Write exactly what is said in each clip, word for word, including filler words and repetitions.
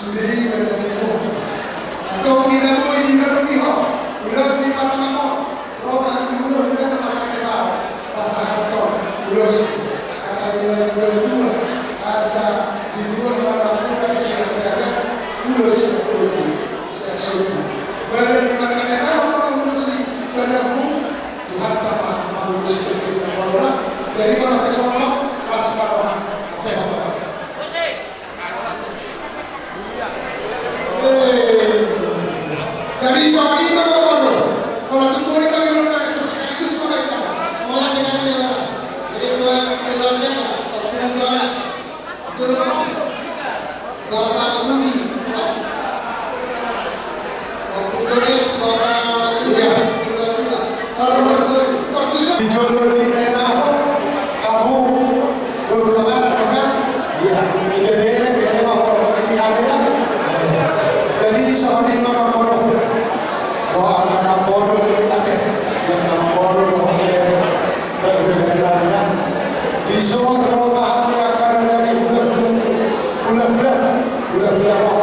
Sude basa ni Tuhan. Antong di na boi di na dope ho, ulaon ni paramangkon, ro ma di hulahula na marga Nebau, pasahathon ulos i. Hata ni natuatua, asa dibuat ma napuran sian dalan, ulos sian tondi, sian sondi. Badan ni marga Nebau ma mangulosi badanmu, Tuhanta ma mangulosi tondi ni namboru. Jadi molo pe songon on, las ma roha, hape ho ma. Jadi songon i ma namboru. Molo tung boi hami ro nang tu sekaligus ma baen hami. Molo dengan dia. Jadi tuan ketua saya, Bapak Umi. Bapak Umi. Iya. Di jolo ni Rena ho, hamu, boru na marga kan? Iya, ibebere, bere ma ho, di hami lah. Jadi songon i ma namboru. Wah, angka namboru, ate, angka namboru, ibebere, ibebere lah, ya. Di son ro ma hami angka raja ni hulahula, hulahula, hulahula ho.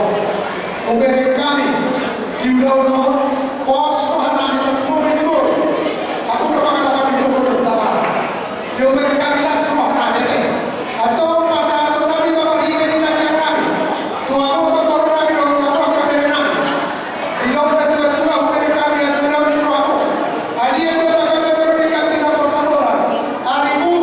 Hubereng hami di ulaon on, pos rohanami tu hamu na niboru. Hamu do mangalapan di boru do tama. Hubereng hami las rohanami ate. Antong pasahaton nami ma marhite di tangiang nami tu hamu namboru nami dohot tu hamu angka bere nami. Di ulaon natuatua hubereng hami asa ulaon ni rohamu. Adian do pagabe boru ni ganti na portamboran. Arimu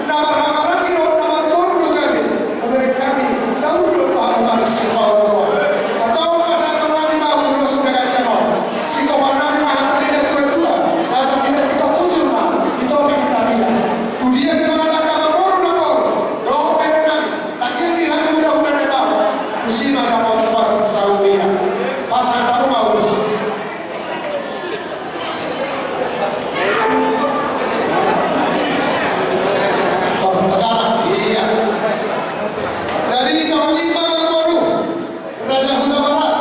na marhamaranggi dohot na marboru do gabe. Hubereng hami saur do tu hamu nami sipaoloan. Antong pasahaton nami ma ulos na ganjang on. Sikopan nami ma hata ni natuatua. Asa pinantikhon hujur ma di topi ni tangiang. Tu dia pe mangalangka namboru namboru dohot bere nami. Tangiang ni hami hulahula Nebau. Tusi ma dapot parsaurian. Pasahat hamu ma ulos. Jadi songon i ma namboru, Raja Hutabarat,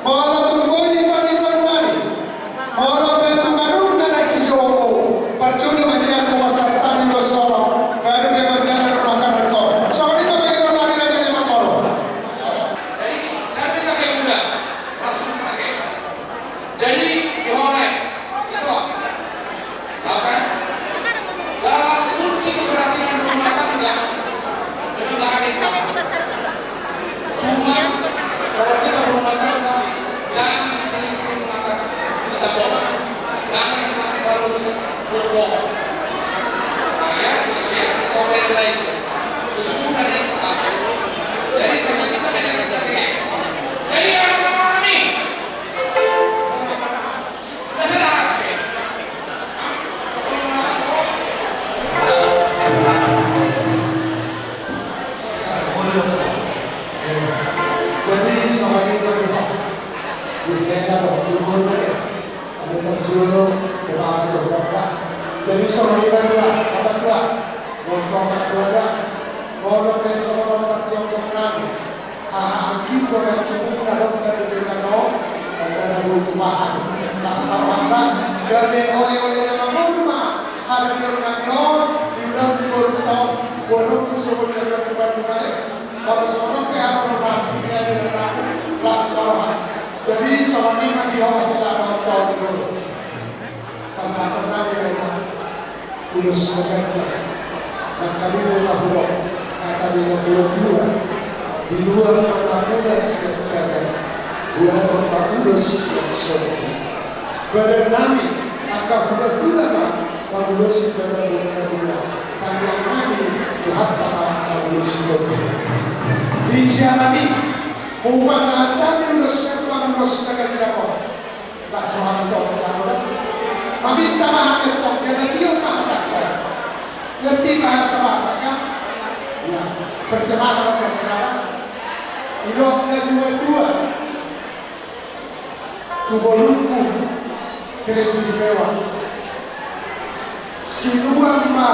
molo tung boi pangidoan nami, molo pe tung adong na naeng sijouonmu, parjolo ma nian hupasahat hami ulos on, baru pe mardalan ro nangkanan ho. Songon i ma pangidoan nami raja ni namboru. Jadi, saya minta ke muda, langsung pakai. Jadi, di Honai, itu, bahkan, dalam kunci keberhasilan rumah tangga, memang nggak ada yang gampang. Cuma, kalau kita berumah tangga, jangan sering-sering mengatakan kita bohong. Jangan selalu, selalu kita berbohong. Ya, ya, kita lain. Kejujuran yang pertama. Jadi, kalau kita beda-beda, jadi, anak-anak nih, jadi, sama ini bagi Pak. Di tenda, Pak, dulu, ya. Ada terjun, kemana tuh, Pak? Jadi, sama ini bagi Pak, Pak Tua. Ngomong Pak Tua, ya. Ngomong ke sama Pak Tua, Pak Tua. Haha, angkit do nang tubung na dok na debek na dok, na dok tu mahan. Las ma rohanta, gabe oleh-oleh na mangolu ma. Hari ni on nang on, di ulaon ni boru tong, boru tu sogot na dok tu bandung ate. Kalau sogot pe haro na di media na las ma roha. Jadi, sama ni ma di hau, di ladang tong di boru. Pasahaton nami ma i. Ulos na ganjang. Nangkaningan ma hudok hata ni natuatua. Dibuat ma napuran sian dalan, buat ma ulos sian sondi. Badan nami, angka hulahula ma mangulosi badan ni natuatua. Tangiang nami, Tuhanta ma mangulosi tondi. Di siaran i, hupasahat hami ulos sian pangulos na ganjang on. Las rohami tong, jago da. Maminta ma hami tong, jala tio ma hata. Ngerti bahasa Batak kan? Ya, terjemahkan ke kita. Didok natuatua. Tu bolungku, Kristus dewa. Sinuan ma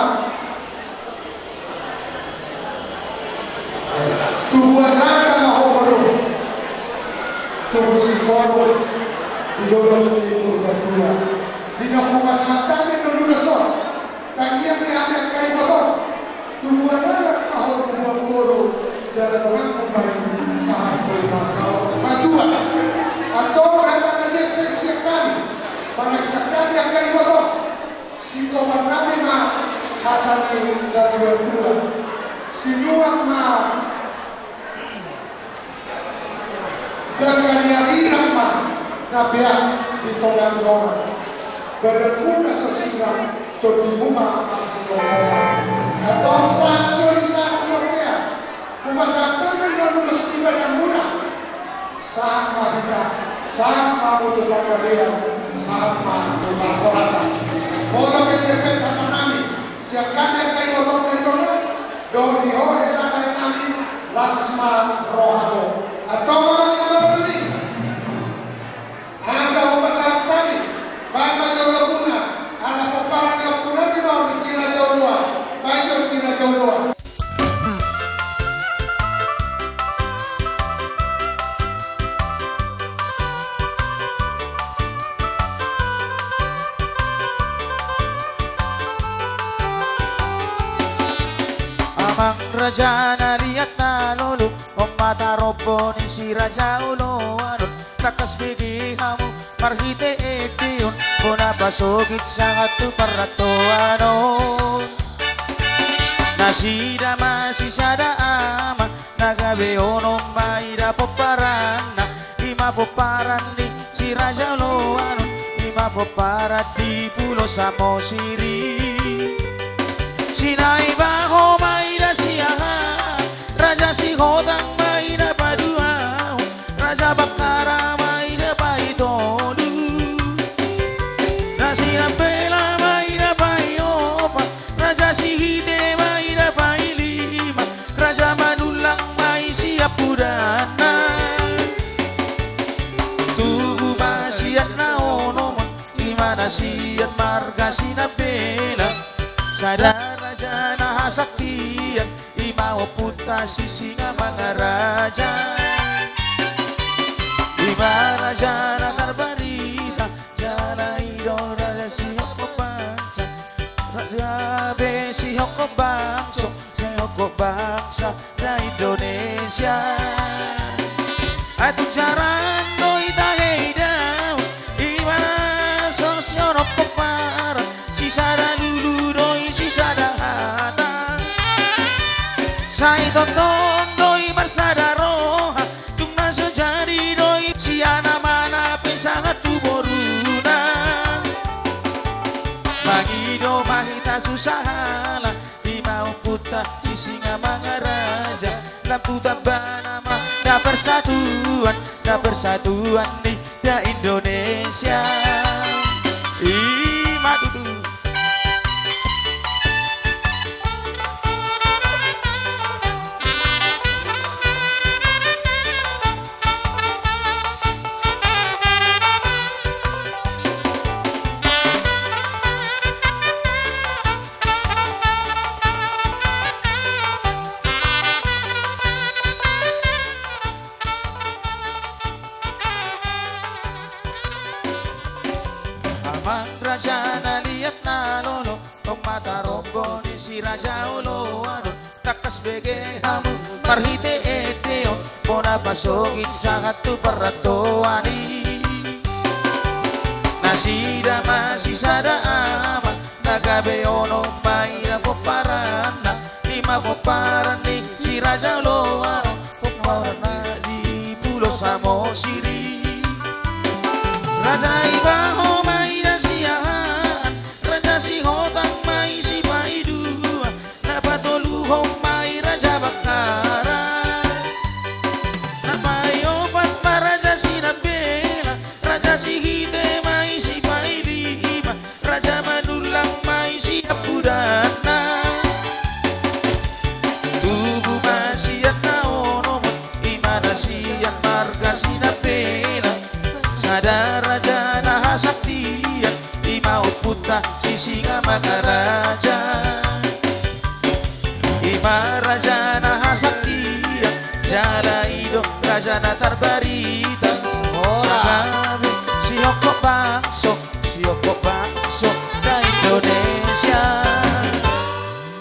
Tubuan nata ma ho boru. Tubu singkoru. Di dolok ni Purbatua. Di na hupasahat hami na ulos on. Tangiang ni hami angka iboto. Tubuan anak ma ho tubuan boru. Jala donganmu paling sahat tu masa on. Matua. Antong hata na jempek sian hami, manang sian hami angka iboto, singkopan nami ma hata ni natuatua. Sinuan ma gangka ni arirang ma na peak di tonga ni onan. Badanmuna so sirang, tondimuna ma marsihohoan. Antong sahat sori sahat tu bontean. Hupasahat hami ma ulos ni badanmuna. Sahat ma hita, sahat ma hamu tu panggabean, sahat ma tu parhorasan. Molo pe jempek hata nami sian hami angka iboto na i tolu, dohot di ho hela nami, las ma rohamu. Antong amang na marhaha i, asa hupasahat hami, baen ma jolo muna, ala pomparan ni ompu nami ma on, si Raja Oloan. Baen jo si Raja Oloan. Amang raja na liat na lolo, on ma tarombo ni si Raja Oloan on. Tangkas bege hamu marhite ende on, bona pasogit sahat tu parrantoan on. Nasida ma sisada ama, na gabe onom ma i da pomparanna. I ma pomparan ni si Raja Oloan on, i ma pomparan di Pulo Samosir i. Si Naibaho ma i da siahaan, Raja Sihotang ma i da paduahon, Raja Bakhara ma i da paitolu, Raja Sinambela ma i da paiopat, Raja Sihite ma i da pailima, Raja Manullang ma i siampudanna. Tubu ma sian na onom on, i ma na sian marga Sinambela, sada raja na hasaktian, i ma ompunta si Singamangaraja. I ma raja na tarbarita, jala i do raja sihongkop bangsa, raja be sihongkop bangso, sihongkop bangsa na Indonesia. Ai tu jaran do i tage i daon, i ma na so sionom pomparan, sisada lulu do i sisada hata. Sai tongtong do i marsada roha, tung na so jadi do i sian amana pe sahat tu boruna. Mangido ma hita tu sahala, i ma ompunta si Singamangaraja. Lampu tambana ma na persatuan, na persatuan ni da Indonesia. I ma tutu. Amang raja na liat na lolo, on ma tarombo ni si Raja Oloan on. Tangkas bege hamu marhite ende on, bona pasogit sahat tu parrantoan i. Nasida ma sisada ama, na gabe onom ma i da pomparanna. I ma pomparan ni si Raja Oloan on, pomparanna di Pulo Samosir i. Raja Naibaho ma i da siahaan, Raja Sihotang ma i sipaidua, na patoluhon ma i Raja Bakhara, na paiopat ma Raja Sinambela, Raja Sihite ma i sipailima, Raja Manullang ma i siampudanna. Tubu ma sian na onom on, i ma na sian marga Sinambela, sada raja na hasaktian, i ma ompunta si Singamangaraja. I ma raja na hasaktian, jala i do raja na tarbarita. Ora. Na gabe sihongkop bangso, sihongkop bangso na Indonesia.